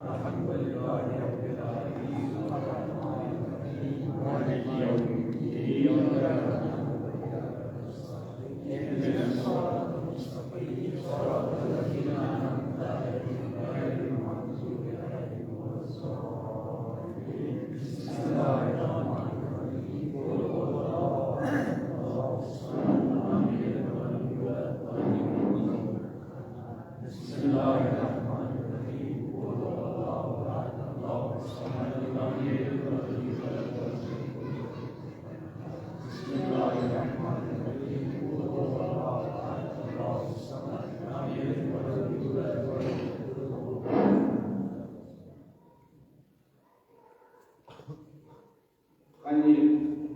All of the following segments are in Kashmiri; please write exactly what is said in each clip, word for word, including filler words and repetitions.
الحمد لله رب العالمين. الرحمن الرحيم. مالك يوم الدين. إياك نعبد وإياك نستعين. اهدنا الصراط المستقيم. صراط الذين أنعمت عليهم غير المغضوب عليهم ولا الضالين. بسم الله الرحمن الرحيم. قل هو الله أحد، الله الصمد، لم يلد ولم يولد ولم يكن له كفوا أحد. بسم الله الرحمن الرحيم. قل هو الله أحد، الله الصمد، لم يلد ولم يولد ولم يكن له كفوا أحد. بسم الله الرحمن الرحيم. قل هو الله أحد، الله الصمد، لم يلد ولم يولد ولم يكن له كفوا أحد. پننہِ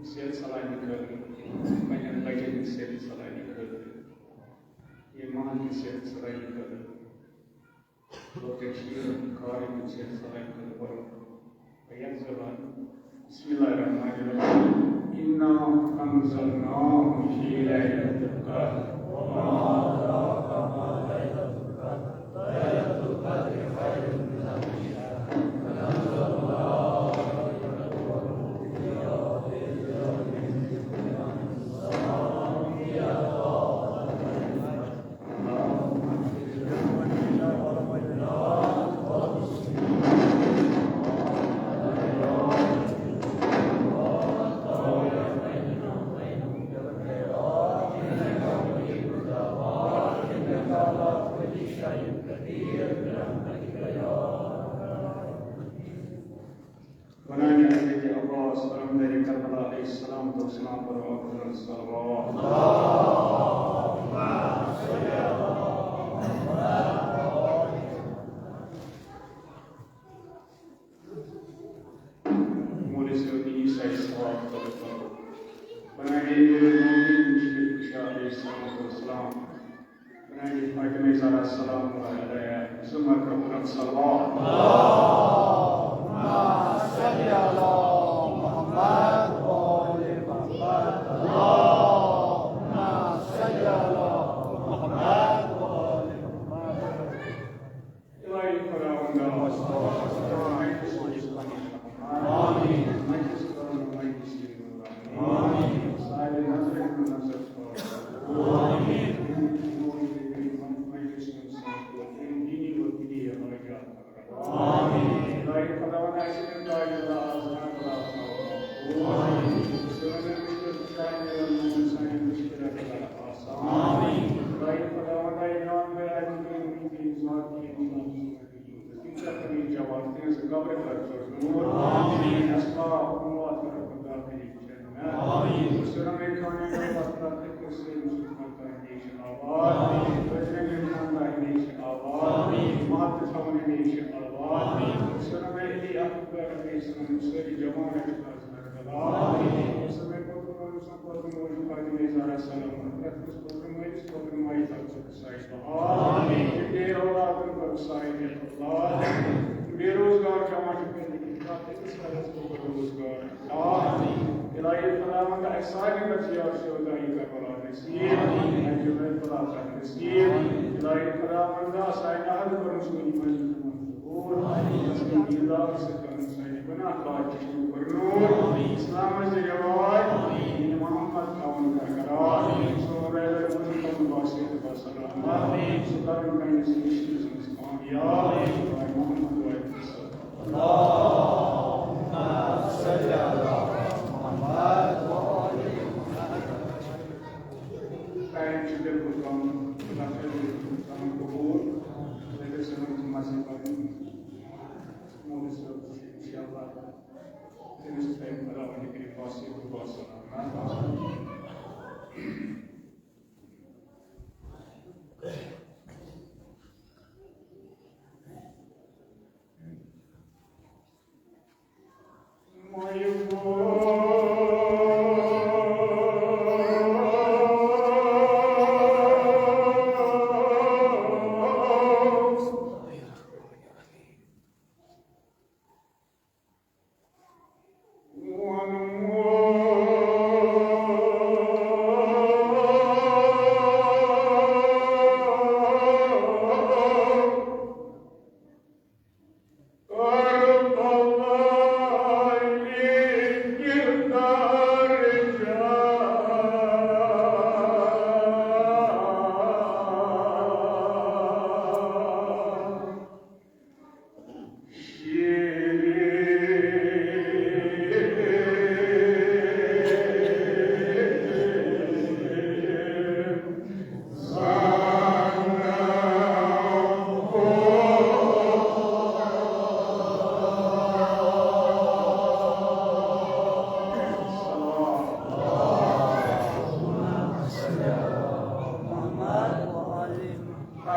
صحت سلامتی خٲطرٕ، پننٮ۪ن بچن ہٕنٛز صحت سلامتی خٲطرٕ، ییٚمہِ محلہٕ کہِ صحت سلامتی خٲطرٕ، لۄکٹٮ۪ن شُرٮ۪ن، کارن ہٕنٛز صحت سلامتی خٲطرٕ پرو یتھ زبان۔ بسم الله الرحمن الرحيم. إنا أنزلناه في ليلة القدر وما أدراك ما ليلة القدر. بنانِ حضرت عباس علمدارِ کربلا علیہ السلام تو سلام پر افضل الصلوات۔ مولوی صٲب نِش سارے ثواب طلب کرو۔ بنانِ امیر المومنین مشکل کشا علیہ الصلوۃ والسلام۔ بنانِ فاطمہ زہرا سلام اللہ علیہا۔ ثم اقرأ الصلوات۔ اللهم صل على محمد وآل محمد۔ اللهم صل على محمد وآل محمد۔ الٰہی خداوندا، آمین۔ مجلس کرن مجلس نورانی۔ آمین۔ سارے نظر نظر۔ آمین۔ مجلس نظر۔ دینی و دلی حاجات۔ آمین۔ الٰہی خداوندا، اسہِ دِن تاج اللہ آسان۔ آمین۔ سٲنۍ مشکل، سانہِ مشکل آسان۔ آمین۔ الٰہی خداوندا، یہِ نام بیان کرن کی ذات کی جواب تہنٛز قبر کر ژوٚٹ نور۔ آمین۔ اسماء اموات کر خدا تہنٛز جنت۔ آمین۔ سرمے کھانے کا پتہ تک سے مسلمان کا ہمیشہ آباد۔ آمین۔ بچنے میں خاندان ہمیشہ آباد۔ آمین۔ مات تھاون ہمیشہ آباد۔ آمین۔ سرمے علی اکبر علیہ السلام سری جوان کربلا۔ آمین۔ سرمے کو سپوتن موجود فاطمہ زہرا سلام۔ رحمت سپوتن موجود سپوتن مائی تک سائی بہار۔ آمین۔ اے اولاد پر سائی اولاد۔ بے روزگار جوان شکر کی خاطر اس کا رزق کو روزگار۔ آمین۔ الٰہی خداوند، اے ساری بچیار شہدائی کربلا نصیب۔ آمین۔ اے جنید بلا نصیب۔ آمین۔ الٰہی خداوند، سائی نہد پر مسلم منظور۔ آمین۔ اس کے دیندار سے سانہِ گناہ کار چھُ برنو۔ آمین۔ اسلام سے رواج۔ آمین۔ دین محمد تھاون برقرار۔ آمین۔ سو ریلر ولی تم واسطے بسلام۔ آمین۔ سو کرن کنس نشتر سنس کامیاب۔ آمین۔ محمد وائد۔ اللهم صل على محمد وآل محمد۔ ٹائم چھُ بالکل کم۔ تمن قبول۔ لیکن سمجھ مزید پڑھیں۔ مولوی صٲب، انشاءاللہ، تٔمِس تھایہِ خۄداوندِ کریم واسہِ، واسہِ۔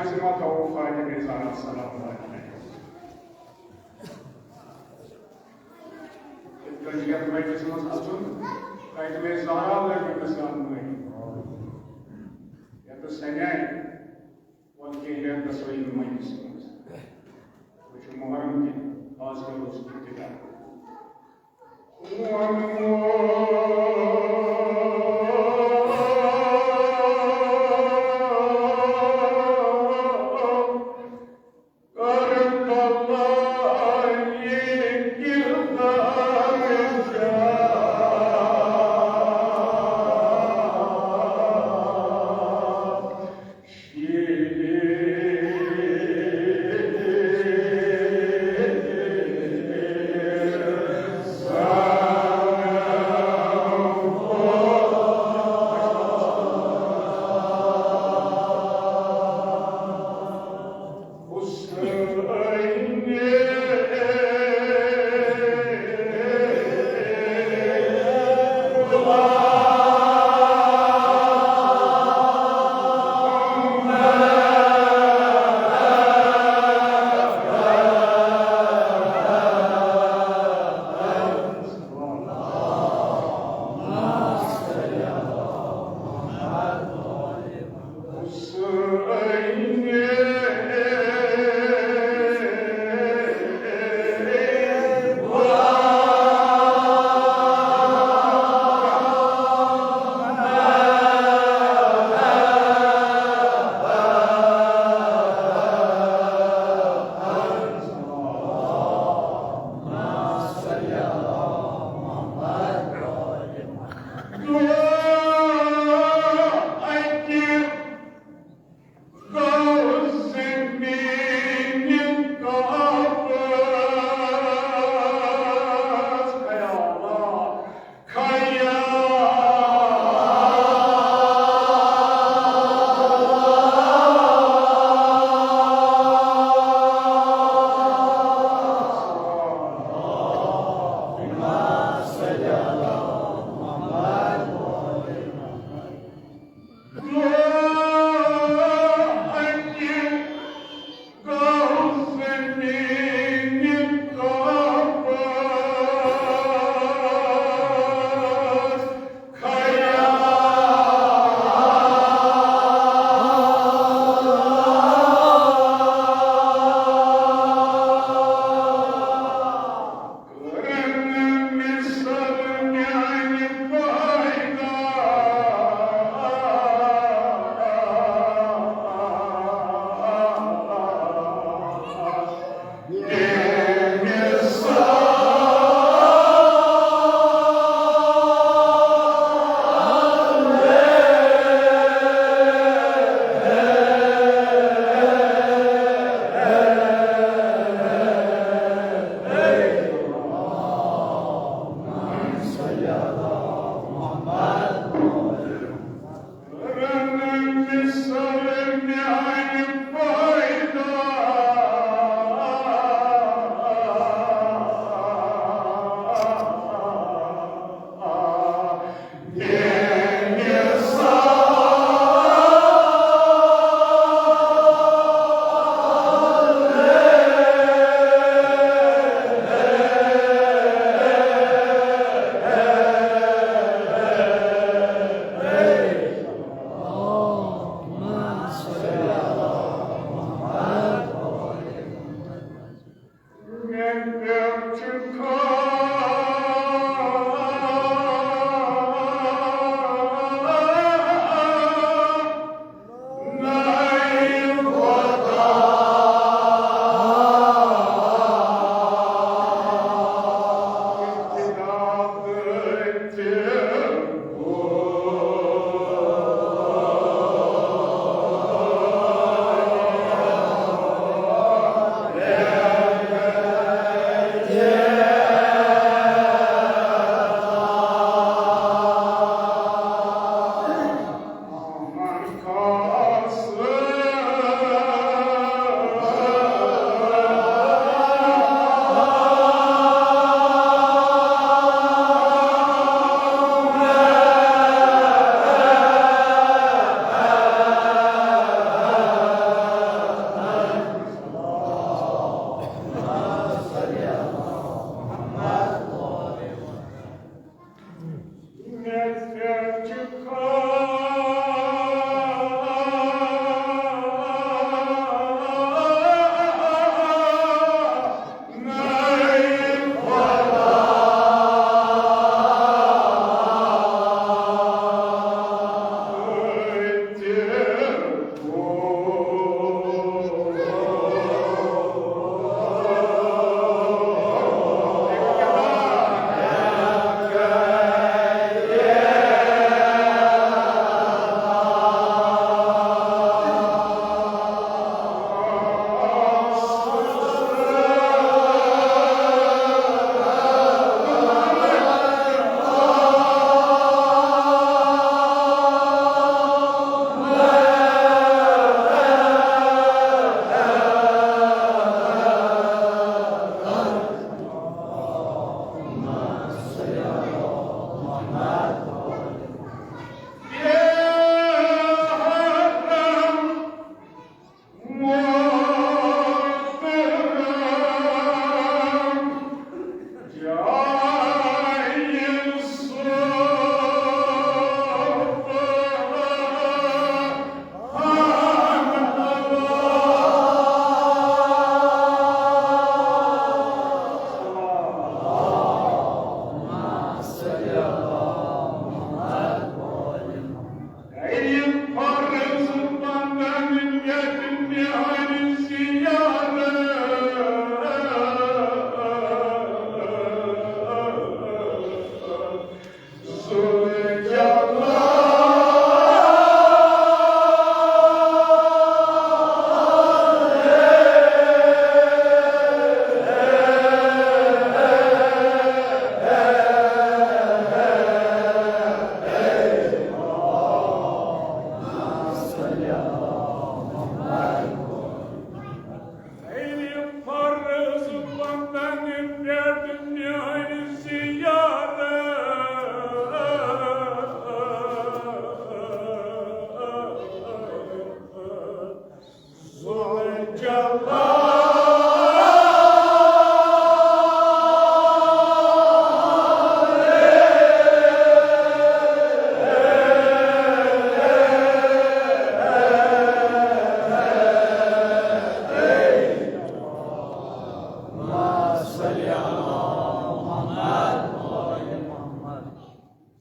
أسۍ ما تھاوو فاطمہ زہرا سلام علیہا؟ یِتھ کٔنۍ چھُ یَتھ مجلسہِ منٛز اَژُن، فاطمہ زہرا لٲگِو گژھان مٲنۍ۔ یَتَس سَنیٛاے وَن کینٛہہ رٮ۪تَس وٲلِو مجلسہِ منٛز۔ وۄنۍ چھُ محرم تہِ، آز کَرو أسۍ ابتدا۔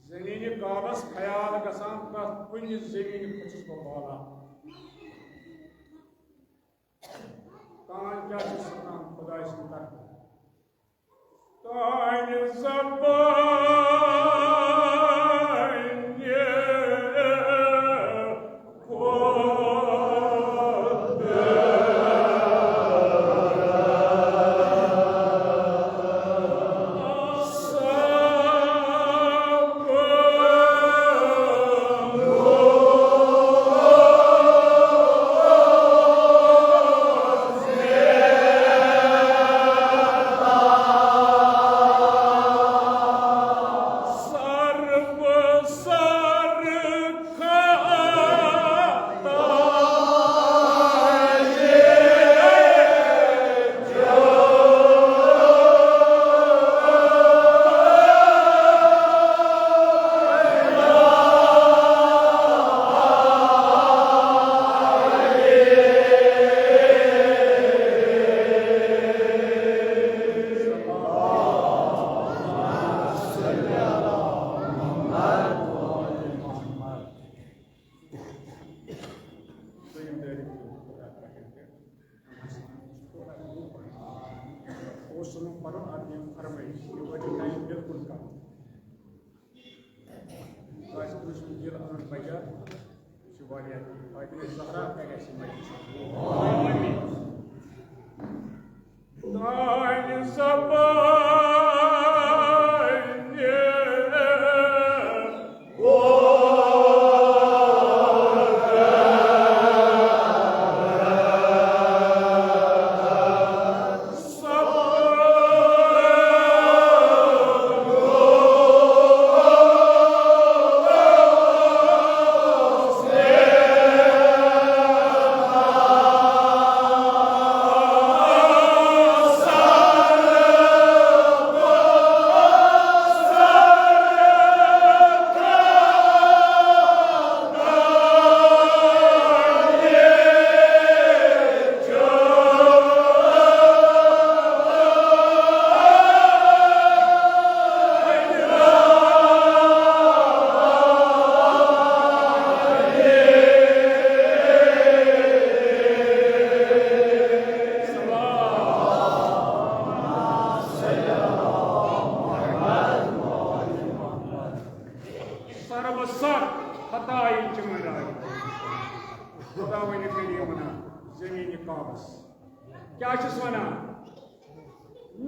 زمینہِ کعبس خیال گژھان، پرٛٮ۪تھ کُنہِ زمینہِ کھوٚتُس بہٕ بالا۔ تان کیٛاہ چھِ سَپدان خۄداے سٕنٛدِ طرفہٕ؟ تانہِ زبانہِ کھۄتہٕ اوس نہٕ پَنُن اَتھ یِم فرمٲیِش، یہِ وٲتۍ ٹایم بِلکُل کَم۔ آسہِ کٲنٛسہِ ہُنٛد دِل اَنُن بَجا، یہِ چھُ واریاہ فٲیدٕ۔ زہرا کَرِ اَسہِ مَدد۔ تانہِ زبانہِ سربسر خطائی چمن راج۔ خداوند کریم ونان زمین کعبس۔ کیا چھس ونان؟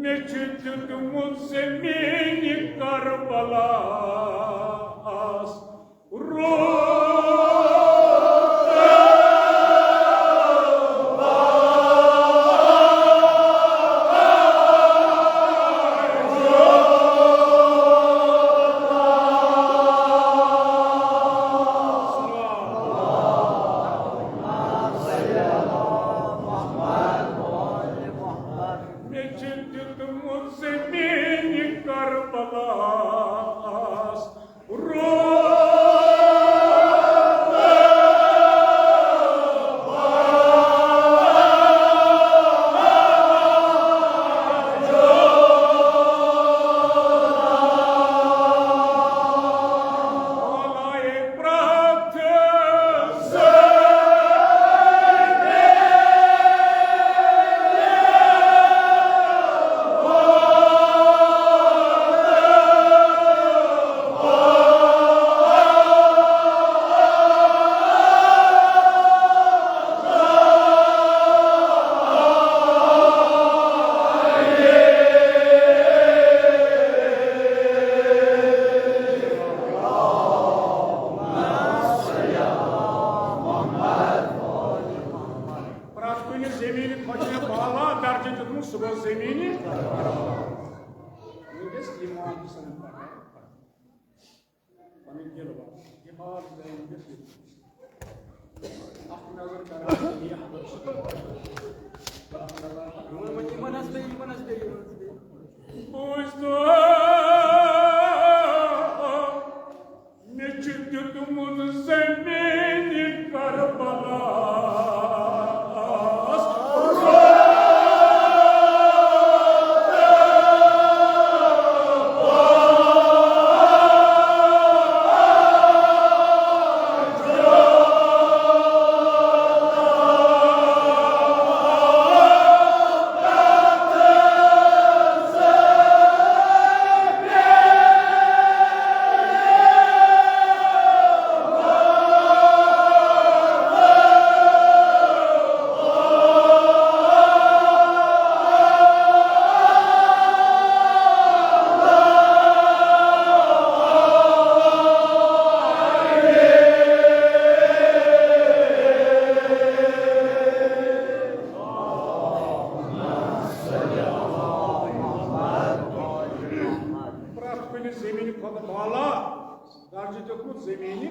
مےٚ چھُ دیُتمُت زمین کربلاس روح۔ مےٚ چھُ دیُتمُت زمین کربلاس روح۔ پرٛٮ۪تھ کُنہِ زٔمیٖنہِ کھۄتہٕ چھُ مےٚ بالا درجہٕ دیُتمُت، سُہ گوٚو زٔمیٖنہِ۔ وٕنکیٚس یہِ معاملہٕ چھُ سانہِ پَتہٕ پَنٕنۍ دِل وَس، یہِ حال چھُ زٲنِتھ یہِ۔ اَکھ نظر کران چھِ یہِ حضرت۔ یِمَن، یِمَن حظ بیٚیہِ، یِمَن حظ بیٚیہِ، یِمَن حظ بیٚیہِ۔ بوٗزتو، مےٚ چھُ دیُتمُت زٔمیٖنہِ کربلاہَس۔ بالا درجہ دیُتمُت زمینہِ۔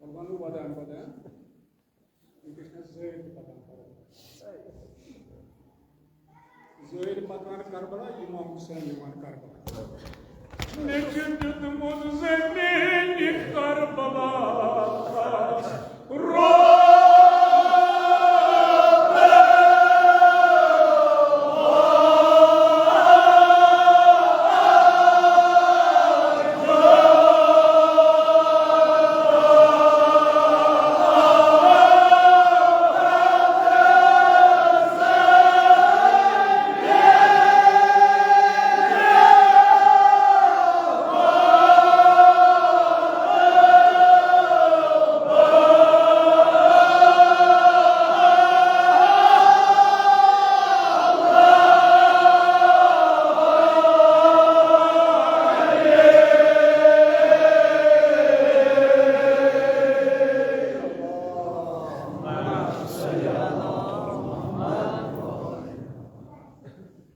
وۄنۍ وَنو ودان ودان، یہِ گژھِ نہ زٲیِد پَکان کربلا۔ زٲیِد پَکان کربلا، امام حسین یِوان کربلا۔ مےٚ چھُ دیُتمُت زمینہِ کربلا۔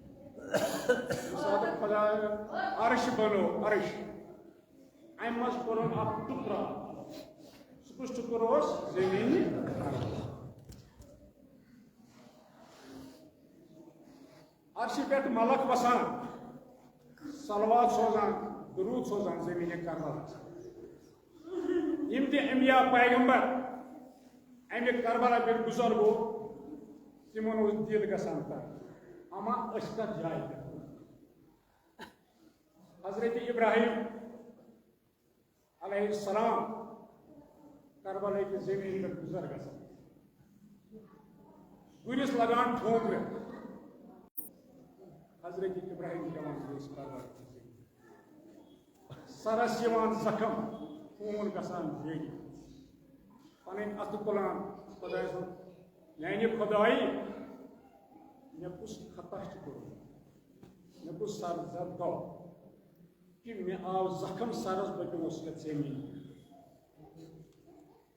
ییٚمہِ ساتہٕ خۄدایَن عرش بنوو، عرش، اَمہِ منٛز کوٚرُن اکھ ٹُکرٕ۔ سُہ کُس ٹُکرٕ اوس؟ زٔمیٖنہِ۔ عرشہِ پٮ۪ٹھ ملک وسان، صلوات سوزان، درود سوزان زمین کربلاہس۔ یِم تہِ انبیاء پیغمبر امہِ کربلا پٮ۪ٹھ گُزر گوٚو، تِمن اوس دِل گژھان تنگ، اما أسۍ کتھ جایہِ پٮ۪ٹھ؟ حضرت ابراہیم علیہ السلام کربلا کہِ زمین پٮ۪ٹھ گُزر گژھان، گُرِس لگان ٹھونٛگرِ۔ حضرت ابراہیم پٮ۪وان گُرِس کربلا کہِ زمین، سرس یِوان زخم، خوٗن گژھان جٲری۔ پنٕنۍ اَتھٕ تُلان خۄدایَس ووٚن، میانہِ خۄدایہِ، مےٚ کُس خطا چھُ کوٚرمُت؟ مےٚ کُس سر زد گوٚو؟ کہ مےٚ آو زخم سرس، بہٕ پیوٚوُس یتھ زمین۔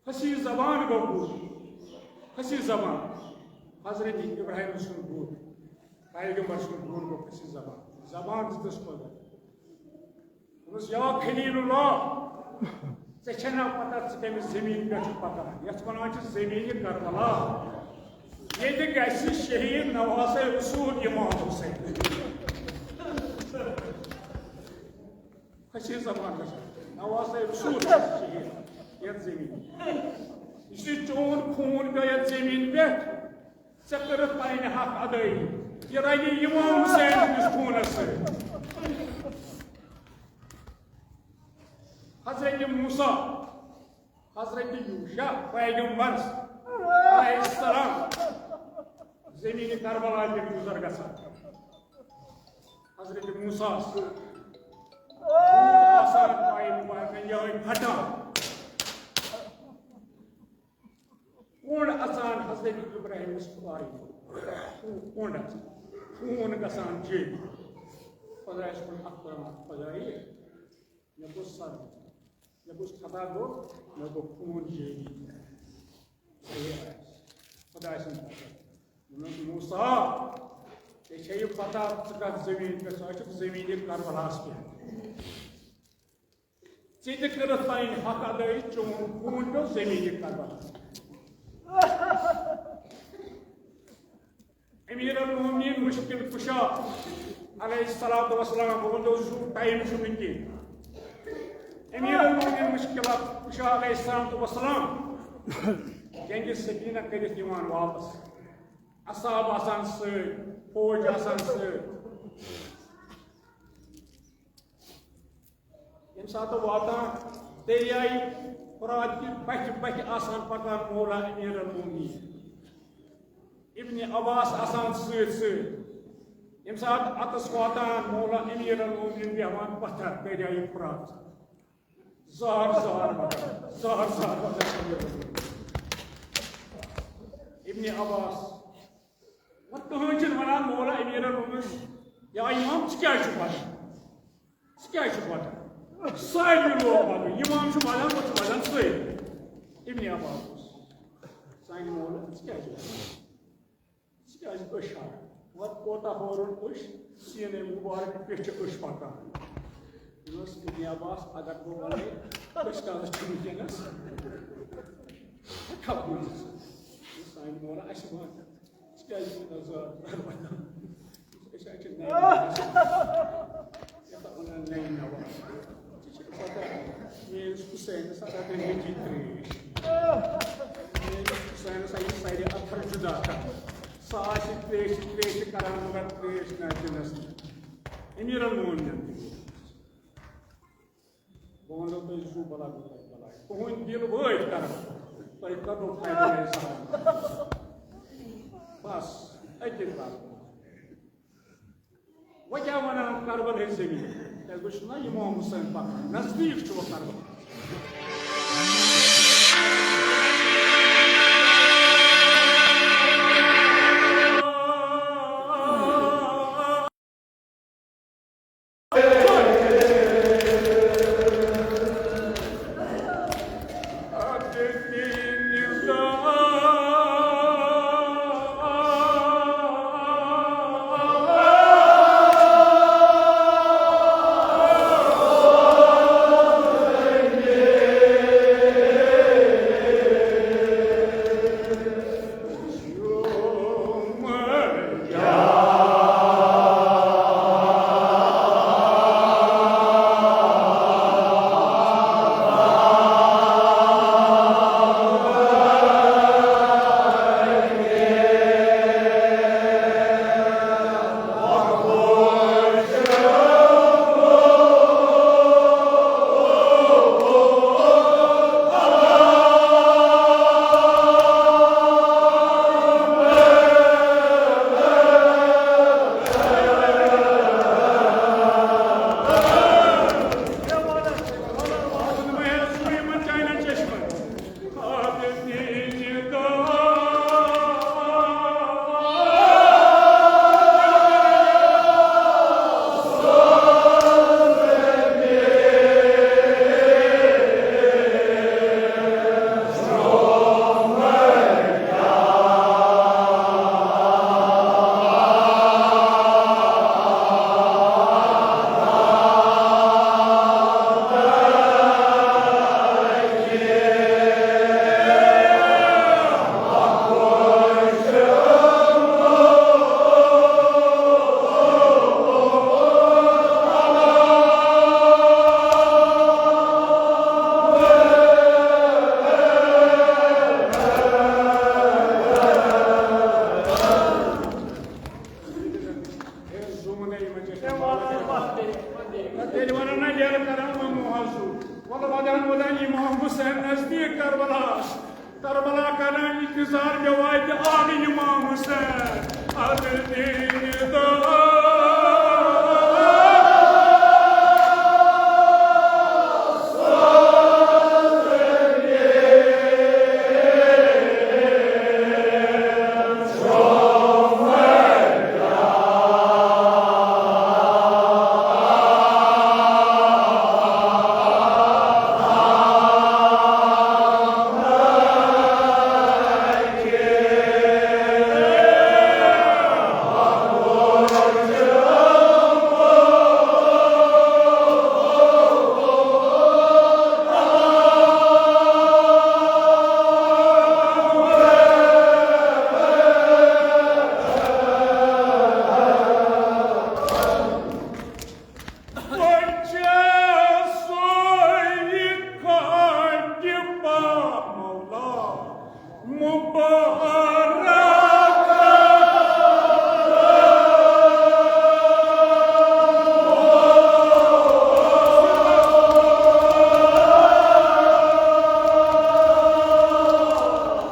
فصیح زبان گوٚو بوٗت، فصیح زبان۔ حضرت ابراہیم سُنٛد بوٗت، پیغمبر سُنٛد بوٗت گوٚو فصیح زبان۔ زبان دِژٕس خۄداے۔ دوٚپُس، یا خلیل اللہ، ژےٚ چھے نا پتہ ژٕ کمہِ زمین پٮ۪ٹھ چھُکھ پکان، یتھ ونان چھِ زمین کربلا، ییٚتہِ گژھِ شہید نواسہ رسول امام حسین۔ فصیح زبان گژھِ نواسہ رسول شہید یتھ زمین۔ یُس یہِ چون خوٗن پیوٚو یتھ زمین پٮ۪ٹھ، ژےٚ کٔرٕتھ پنٕنۍ حق ادٲیی۔ یہِ رلہِ امام حسین سٕنٛدِس خوٗنس سۭتۍ۔ حضرت موسیٰ، حضرت یوشع پیغمبر علیہ السلام زمین کربلا پٮ۪ٹھ گُزر گژھان۔ حضرت موسیٰ آسان پایہِ مُبارکن یِہوٚے پھٹان۔ کونڈ اژان حضرت ابراہیمس خۄدایہِ، کونڈ اژان، خوٗن گژھان جٲری۔ خۄدایس کُن اکھ کران، خۄدایہِ، مےٚ گوٚژھ سر، مےٚ گوٚژھ خطا گوٚو، مےٚ گوٚو خوٗن جٲری۔ صحیح آسہِ۔ خۄداے سُنٛد فضل۔ دوٚپنس، موسیٰ، ژےٚ چھےٚ یہِ پتہ ژٕ کتھ زٔمیٖن پٮ۪ٹھ، ژٕ چھُکھ زٔمیٖنہِ کربلاہس پٮ۪ٹھ۔ ژےٚ تہِ کٔرٕتھ پنٕنۍ حق ادٲیی، چون خوٗن پیوٚو زٔمیٖنہِ کربلا۔ امیر المومنین مشکل کشا علیہ الصلوۃ والسلام، بہٕ وَنہٕ تۄہہِ زیوٗٹھ ٹائم چھُنہٕ کینٛہہ۔ امیر المومنین مشکل کشا علیہ الصلوۃ والسلام جنگِ سفینہ کٔرِتھ یِوان واپس، اصحاب آسان سۭتۍ، فوج آسان سۭتۍ۔ ییٚمہِ ساتہٕ واتان دریایہِ فرات کہِ بَٹھِ بَٹھِ آسان پَکان مولا امیر المومنین۔ ابن عباس آسان سۭتۍ سۭتۍ۔ ییٚمہِ ساتہٕ اَتَس واتان مولا امیر المومنین بیٚہوان پَتھر دریایہِ فرات۔ زار زار وَدان، زار زار وَدان۔ ابن عباس، وۄنۍ کٕہٕنۍ چھِنہٕ وَنان مولا امیر المومنین، یا امام، ژٕ کیٛازِ چھُکھ وَدان؟ ژٕ کیٛازِ چھُکھ وَدان؟ سارنٕے لوگ وَدُن، امام چھُ وَدان، وۄنۍ چھُ وَدان سٲری۔ ابن عباس اوس، سانہِ مولا، ژٕ کیٛازِ چھُکھ وَدان؟ ژٕ کیٛازِ أچھ ہاوان؟ وَدُن کوتاہ ہورُن أچھ، سیٖنَے مُبارک پٮ۪ٹھ چھِ أچھ پَکان۔ دوٚپمَس، ابن عباس، اگر بہٕ وَنَے، أچھ کَتَس چھِ وٕنکیٚنَس؟ خبر۔ سانہِ مولہٕ اَسہِ وَن، ژٕ کیٛازِ چھُکھ نہٕ زیادٕ پَران؟ أسۍ حظ چھِ نَیہِ نَوَس۔ یَتھ وَنان نَیہِ نَوَس۔ ژےٚ چھےٚ پَتہ، میٛٲنِس حُسینَس ہسا گٔے نیٚچی ترٛیش۔ میٛٲنِس حُسینَس آیہِ سَرِ اَتھَر جُدا کَرنہٕ۔ سُہ آسہِ ترٛیشہِ، ترٛیشہِ کَران، مگر ترٛیش نہٕ دِنَس نہٕ۔ أمیٖر المومنیٖن تہِ گوٚو۔ بہٕ وَنو تۄہہِ زُو بَلاے، بَلاے، بَلاے۔ تُہُنٛد دِل وٲتۍ کَرَن، تۄہہِ کَرو فٲیدٕ۔ بَس، أتی کَرو۔ وۄنۍ کیٛاہ وَنان کربلہٕچ زٔمیٖن؟ تۄہہِ وٕچھِو نا اِمام حُسین پَکان، نزدیٖک چھُ وۄنۍ کربلا۔ تیٚلہِ وَنو نہ، ییٚلہِ کران وۄنۍ محض چھُ۔ وَلہٕ ودان ودان اِمام حُسین نزدیٖک کربلاہَس۔ کربلا کران انتظار، مےٚ واتہِ آرٕ اِمام حُسین۔ اَدٕ دِنہِ دار۔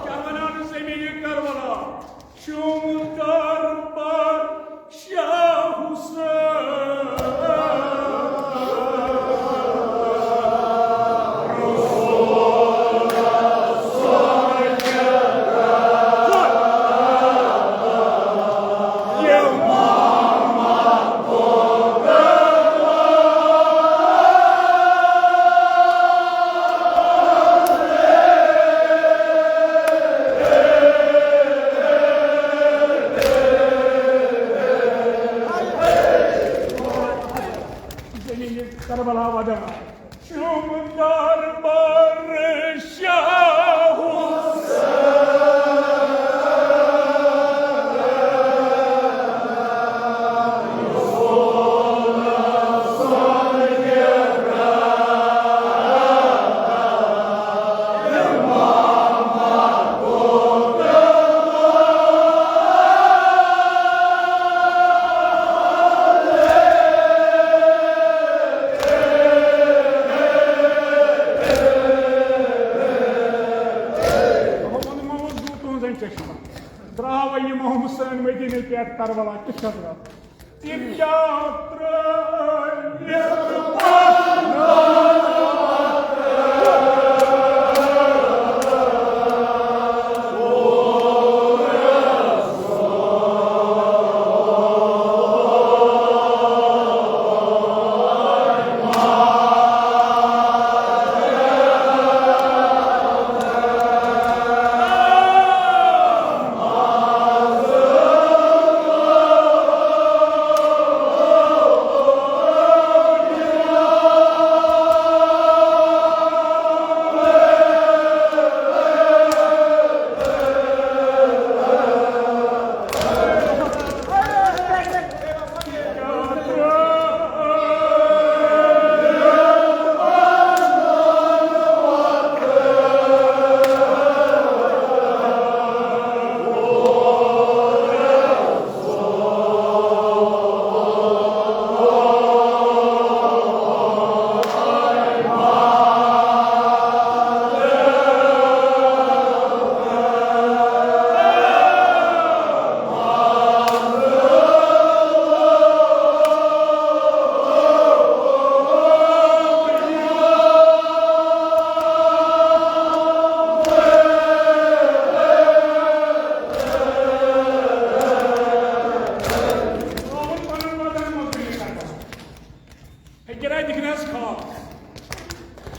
کیٛاہ وَنان زٔمیٖنہِ کربلا؟ چومُت کر پر شاہ حسین۔ ودان۔ شوم دربار شاہ حسین۔ تُہنٛزن چشمن درٛاو یہِ محمد حسین مدیٖنہٕ پٮ۪ٹھ کربلا کِتھ کٔنۍ درٛاو؟ تِم کیٛاہ ترٛٲوِتھ پنُن ہے، کِراے دِکھ نہٕ حظ خواب۔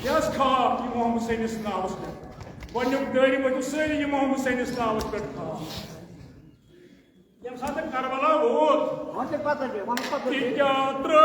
یہِ حظ خواب، یہِ محمد حسینَس ناوَس پٮ۪ٹھ۔ گۄڈٕنیُک دٲرِم ؤتھِو سٲری یہِ محمد حسینَس ناوَس پٮ۪ٹھ خواب۔ ییٚمہِ ساتہٕ کربلا ووت، وۄنۍ چھِ پَتہٕ بیٚیہِ، وۄنۍ پَتہٕ بیٚیہِ۔ تہِ کیٛاہ ترٛٲو؟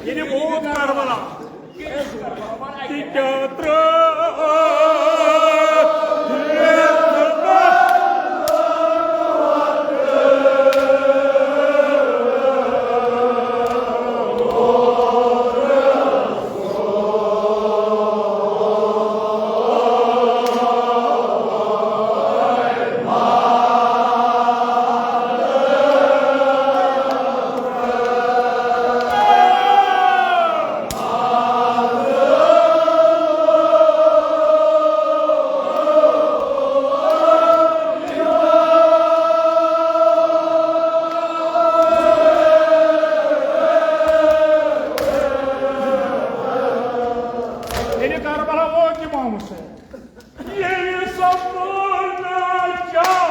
ییٚلہِ ووت کربلا، تہِ کیٛاہ ترٛٲو؟ ییٚلہِ کربلا ووت امام حسین، ییٚلہِ سۄ گوٚو ناچار،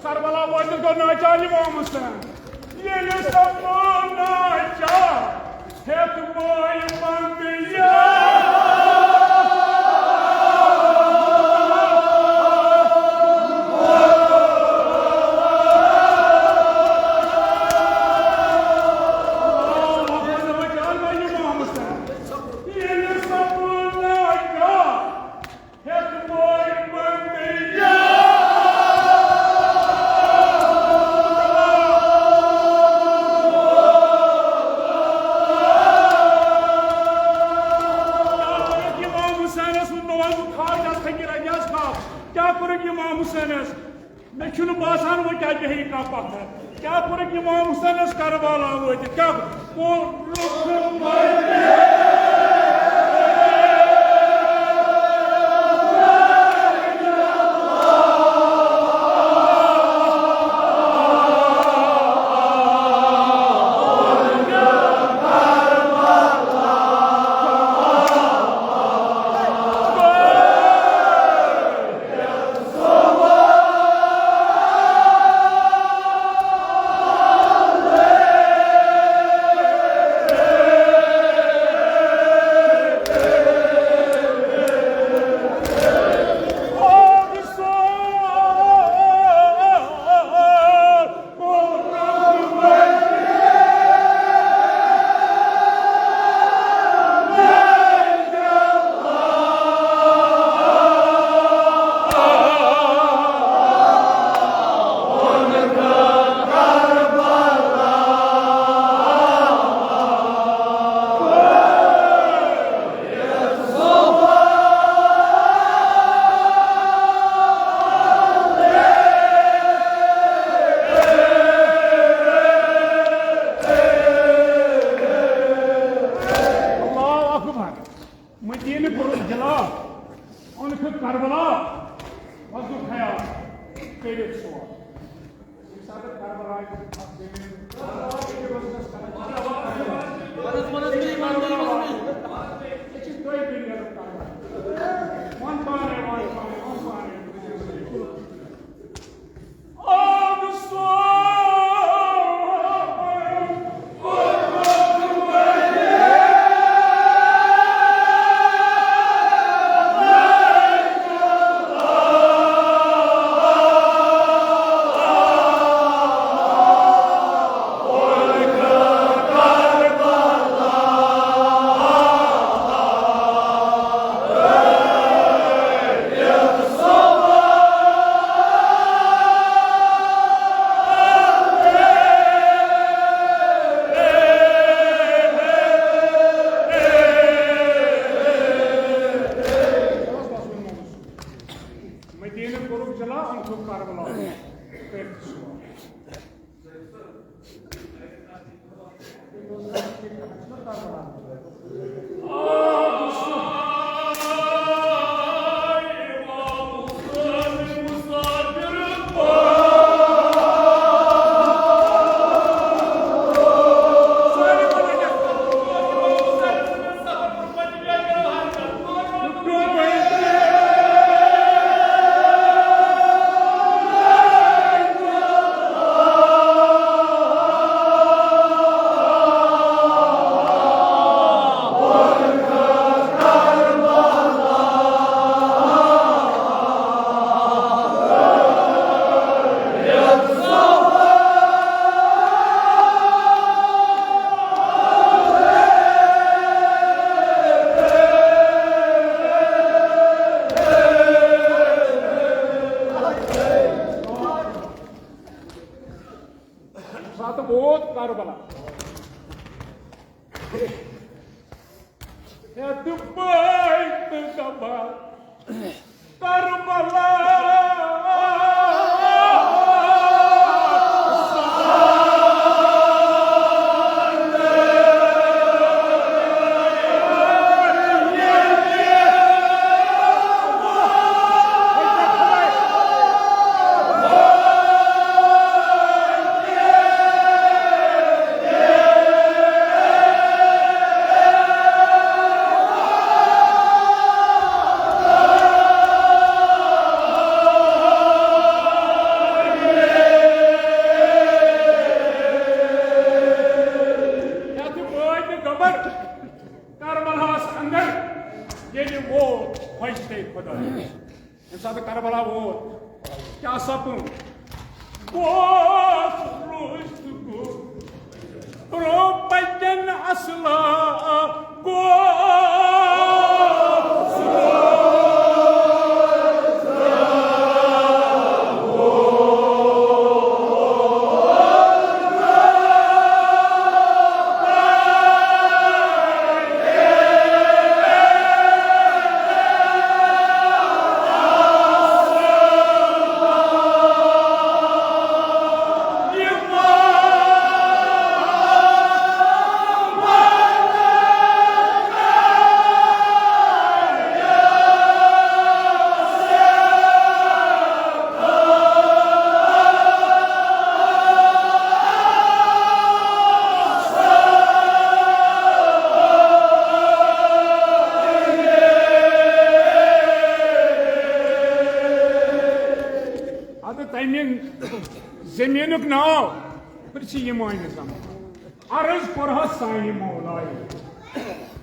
کربلا وٲتِتھ گوٚو ناچار امام حسین۔ ییٚلہِ سۄ گوٚو ناچار، ہیٚتھ بٲے پنٛدٕ یار۔ ییٚلہِ سۄ گوٚو ناچار، ہیٚتھ بٲے پنٛدٕ یار۔ کیٛاہ کوٚرُکھ امام حسینس؟ ووٚن مےٚ، وۄنۍ بہٕ کھاو، کیٛاہ تھٔکِتھ اَتہِ آس کھاو۔ کیٛاہ کوٚرُکھ امام حسینس؟ مےٚ چھُنہٕ باسان وۄنۍ کیٛاہ بیٚہہِ کانٛہہ پتھر۔ کیٛاہ کوٚرُکھ امام حسینس کربلا وٲتِتھ؟ کیٛاہ کوٚرُکھ؟ اللہ اکبر۔ مدینہ کوٚرُکھ جلا، اوٚنکھ کربلا، وۄنۍ گوٚو خیال کٔرِتھ سون۔ ییٚمہِ ساتہٕ کربلا یہِ چھِ دۄیہِ دُنیا کربلا۔ وۄنۍ پانے، وۄنۍ پانے، وۄنۍ پانے۔ مدینہ کوٚرُکھ جلا، اوٚنکھُکھ کربلا۔ ساتہٕ ووت کربلا۔ ہیٚتھ بٲے تہٕ دَپان، کربلا۔ ییٚلہِ ووت حجتِ خۄدایَس، ییٚمہِ ساتہٕ کربلا ووت، کیٛاہ سپُد؟ گوس رُس گوٚو برٛونٛہہ پکٮ۪ن اصلا گوس۔ اَدٕ تَمہِ زٔمیٖنُک ناو پرٛژھِ یہِ مٲنِو زَن۔ عرض کوٚرہَس سانہِ مولایہِ۔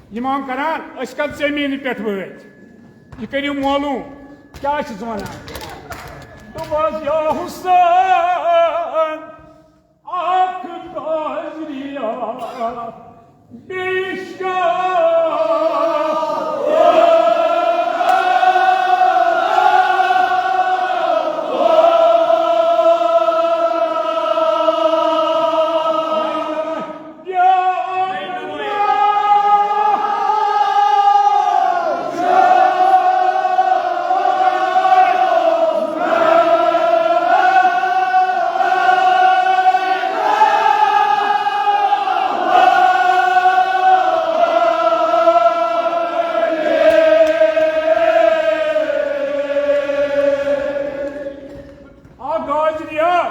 اِمام کران، أسۍ کَتھ زٔمیٖنہِ پٮ۪ٹھ وٲتۍ؟ یہِ کٔرِو معلوٗم، کیٛاہ چھِس وَنان؟ دوٚپہَس، یا حسین، اکھ کاجریا بیشک۔ اکھ گاجریا،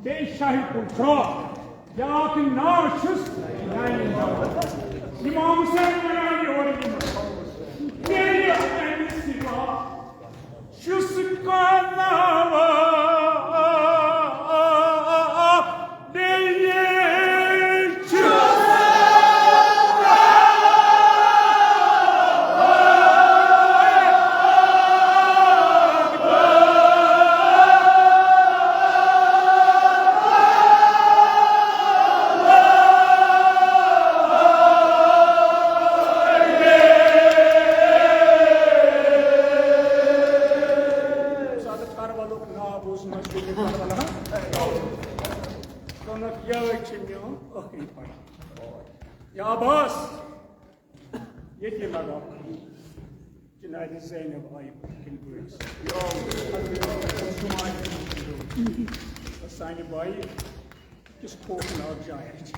بیٚیہِ شاہہِ کُل فراق، بیٛاکھ ناو چھُس میٛانہِ ناوٕ۔ اِمام حُسین وَنان یورٕ یِمن، تیٚلہِ اَمہِ سِوا چھُس کانٛہہ ناوا بیٚیہِ چھُس۔ سادٕ کربلُک ناو بوٗز مسجد کربلا۔ دوٚپنکھ، یِہوٚے چھُ میون ٲخری پڑاو۔ یا عباس، ییٚتی لگاو جنازِ زینب آیہِ کِنۍ بٲیِس۔ سانہِ بایہِ کِس خوفناک جایہِ چھِ۔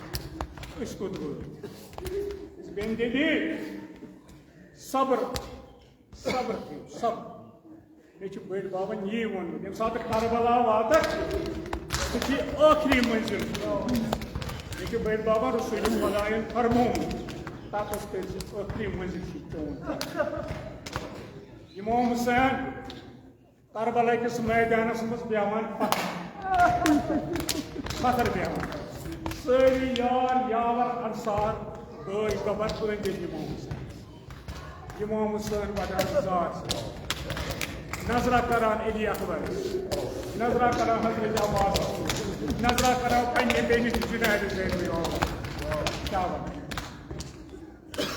أسۍ کوٚت وٲتۍ؟ أسۍ بیٚنہِ دِلی، صبر، صبر تھٲیِو، صبر۔ مےٚ چھُ بٔڈۍ بابن یی ووٚنمُت، ییٚمہِ ساتہٕ کربلا واتکھ، سُہ چھُے ٲخری منزل۔ مےٚ چھُ بٔڈۍ بابن رسول خۄدایَن فرمومُت، تَتَس کٔرۍ زِ ٲخری منزل چھُے چون۔ اِمام حُسین کربلا کِس میدانس منٛز بیٚہوان پتھر، پتھر بیٚہوان۔ سٲری یار، یاور، انصار، بٲے، گۄبر، أنٛدۍ أنٛدۍ اِمام حُسین۔ اِمام حُسین وَدان زار۔ نظرہ کران علی اکبر۔ نظرہ کران حضرت عباس۔ نظرہ کران پننہِ بیٚنہِ جنید زینب۔ کیٛاہ وَنہٕ؟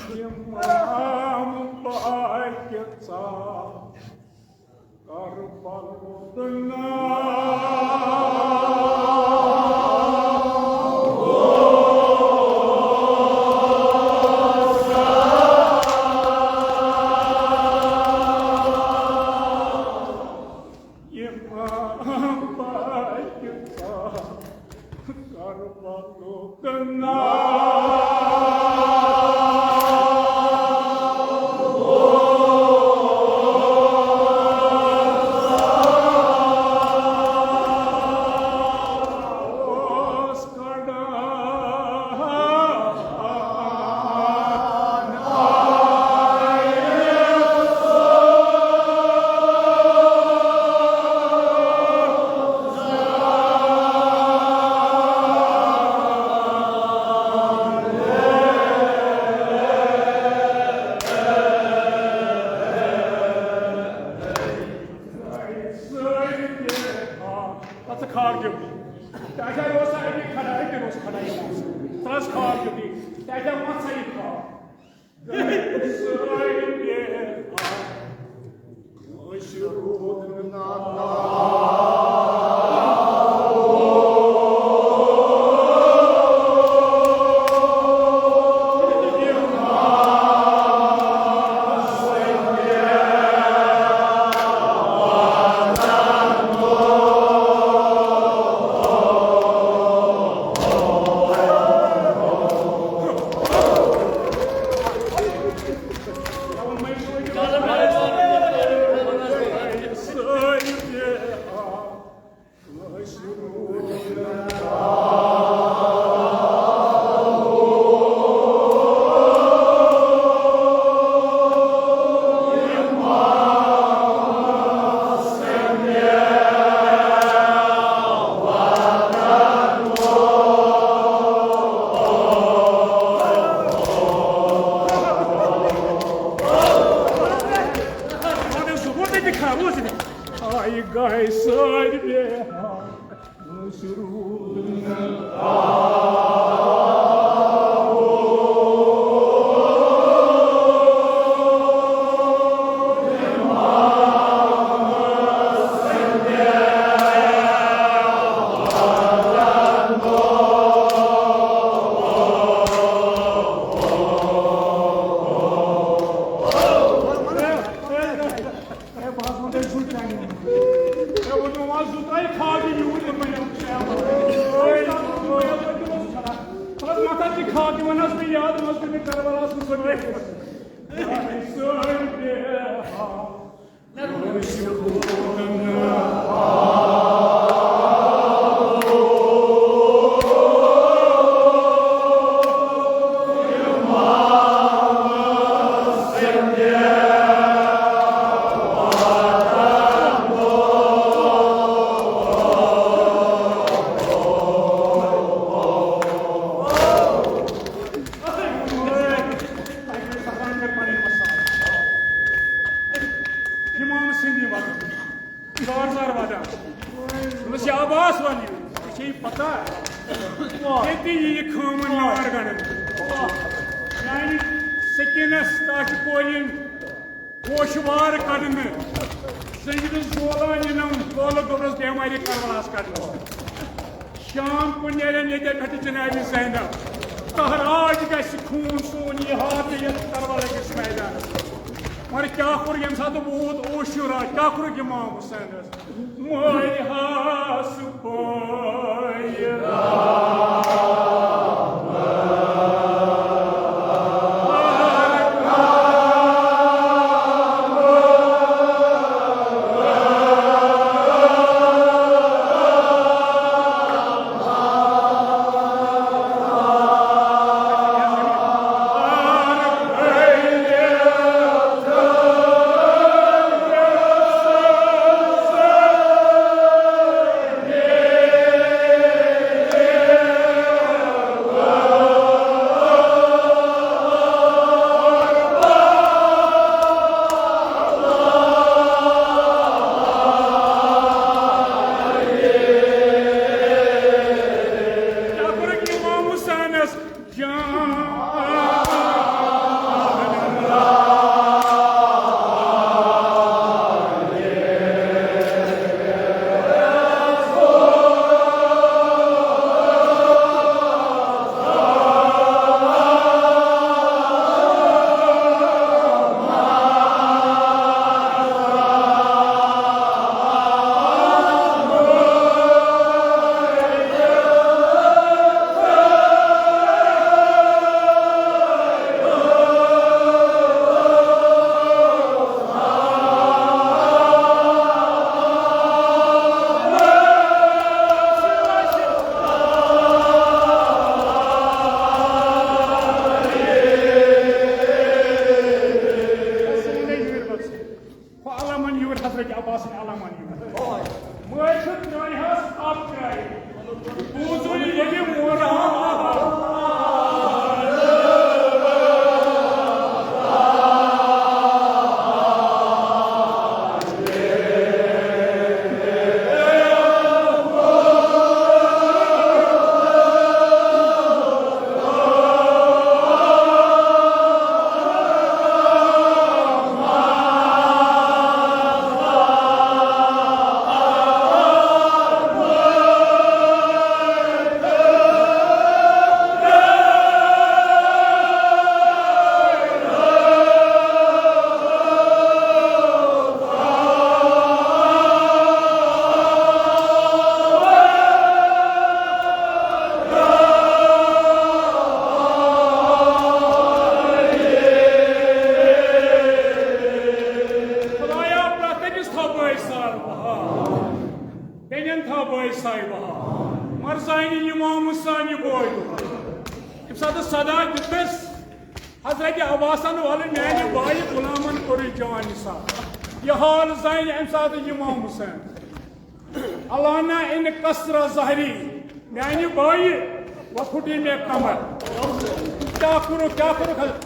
اِمام پاکہِ ژاو کربلُک ناو۔ اِمام پاکہِ ژاو کربلُک ناو۔ آیہِ گاے سٲرۍ بیٚہان۔ ہے، بہٕ حظ وَنہٕ تۄہہِ زٕ ترٛےٚ۔ ہے، وۄنۍ وَن زٕ ترٛےٚ کھاجہِ یوٗرۍ یِمَن۔ بہٕ حظ مَتھا تہِ کھاجہِ، وۄنۍ حظ مےٚ یاد، وۄنۍ حظ پیٚو مےٚ کَربَلاہَس منٛز سۄ ڈیٹ۔ سٲنۍ بیٚہان۔ امام سٕنٛدِ وقتہٕ زار زار ودان۔ دوٚپمَس، "یا عباس، وَن یہِ، ژےٚ چھےٚ یہِ پتہ؟ ییٚتہِ یہِ خٲمہٕ نار گنٛڈان۔ میٛانہِ سکیٖنَس تاج پورِ یِن پوشہٕ وار کڑنہٕ، زٔنجیٖرس زولان یِنم لولہٕ گوٚبرس بیمارِ کربلاہس کڑنہٕ۔" شام کُن نیرن ییٚتہِ پٮ۪ٹھٕ جنابِ زینب۔ تہراج گژھِ خوٗن سون یہِ ہاو تہٕ یَتھ کربلا کِس میدانس۔ مگر کیٛاہ کوٚر ییٚمہِ ساتہٕ ووت عاشورہ، کیٛاہ کوٚرُکھ امام حسینس؟ مٲرۍ ہاس پٲرۍ۔ کیٛاہ کوٚرُکھ امام حسینس؟ ہُہ علمن یوٗرۍ، حضرت عباسٕنۍ علمن یوٗرۍ۔ مٲلۍ چھُ ترٛٲوۍ حظ اَپ ترٛٲوۍ۔ بوٗزُن ییٚلہِ ووٚن۔ صاحبہ، مرزاینی امام حسین بوے۔ ییٚمہِ ساتہٕ صدا دِژٕس حضرت عباسن، "ولہٕ میانہِ بایہِ غلامن کوٚرُے جان نثار"، یہِ حال زانہِ امہِ ساتہٕ امام حسین۔ "الانا ان کسر ظہری"، میانہِ بایہِ، وۄنۍ پھُٹے مےٚ کمر۔ کیٛاہ کوٚرُکھ، کیٛاہ کوٚرُکھ؟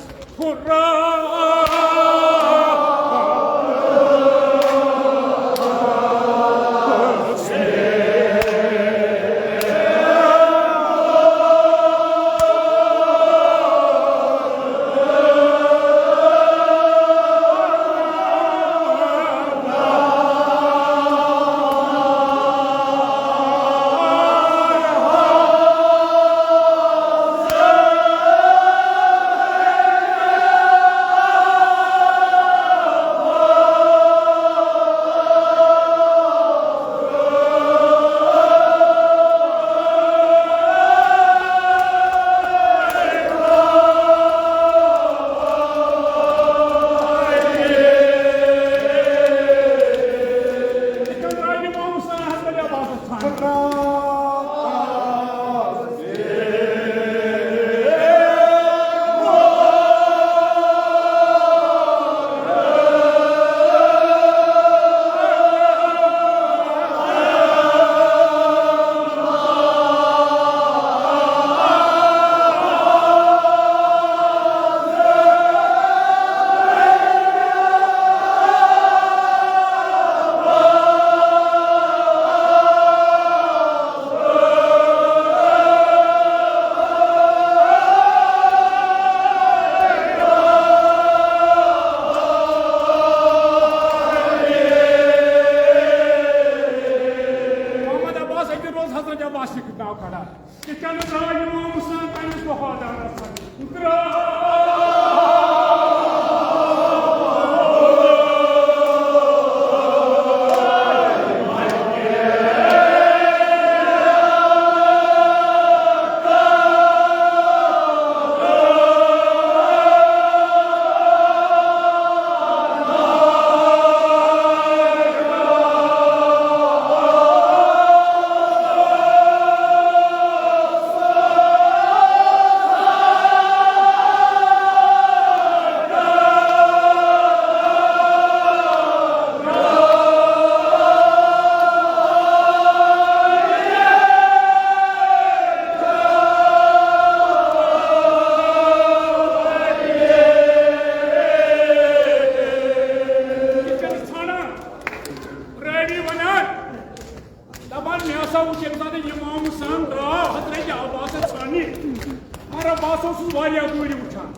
محمد عباس، اَتہِ روز حضرت عباس یہِ ناو کھڑا۔ یہِ کیٛاہ نہٕ درٛاو امام حسین پننِس وفادارس منٛز؟ درٛاو۔ راوی ونان، دپان، مےٚ ہسا وُچھ ییٚمہِ ساتہٕ امام حسین درٛاو حضرت عباسس ژھانٛڈنہِ، مگر بہٕ ہسا اوسُس واریاہ دوٗرِ وُچھان،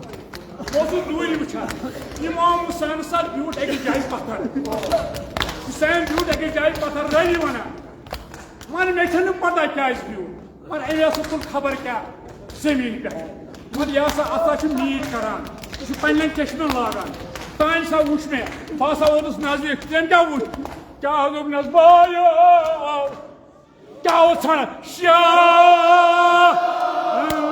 بہٕ اوسُس دوٗرِ وُچھان۔ امام حسین ہسا بیوٗٹھ أکِس جایہِ پتھر، حسین بیوٗٹھ أکِس جایہِ پتھر۔ راوی ونان، وۄنۍ مےٚ چھَنہٕ پتہ کیٛازِ بیوٗٹھ، مگر أمۍ ہسا تُل خبر کیٛاہ زٔمیٖن پٮ۪ٹھ۔ مگر یہِ ہسا، اَتھ ہسا چھُ میٖٹھ کران، یہِ چھُ پننٮ۪ن چشمن لاگان۔ تانۍ ہسا وُچھ مےٚ، بہٕ ہسا ووتُس نزدیٖک۔ تٔمۍ کیٛاہ وُچھ؟ کیٛاہ دوٚپنس، بایو، کیٛاہ اوس ژھانٛڈان؟ شاہ